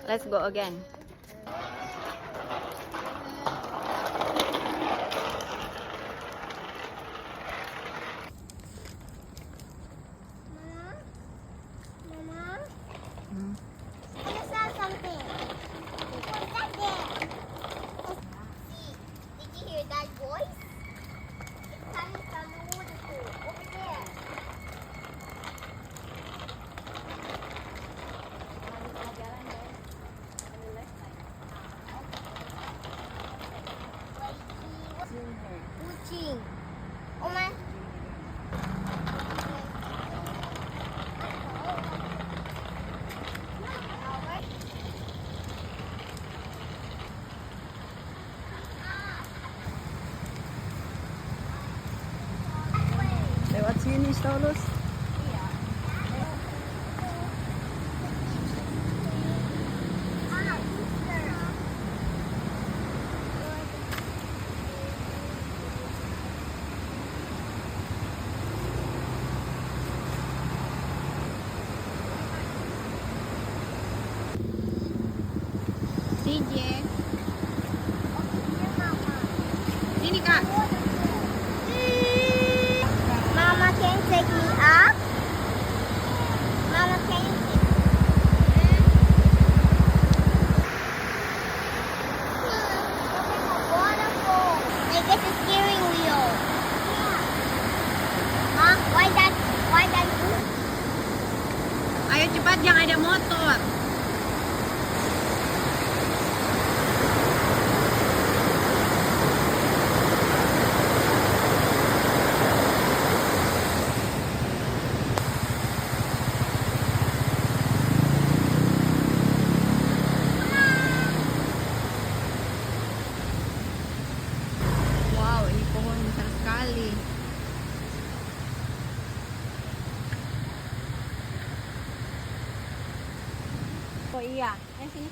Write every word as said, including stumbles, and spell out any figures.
Let's go again. Mama, Mama, I saw something. What's that there? See, did you hear that voice? It's coming from the waterfall over there. Kucing. Oh my. Lewat sini, Saulus. Sini, Kak. Mama, can take me up? Mama, can you take me? Waterfall. Like it's a steering wheel. Huh? Why that? Why that? Ayo cepat, yang ada motor. Wow, ini pohon besar sekali. Oh iya, eh, sini.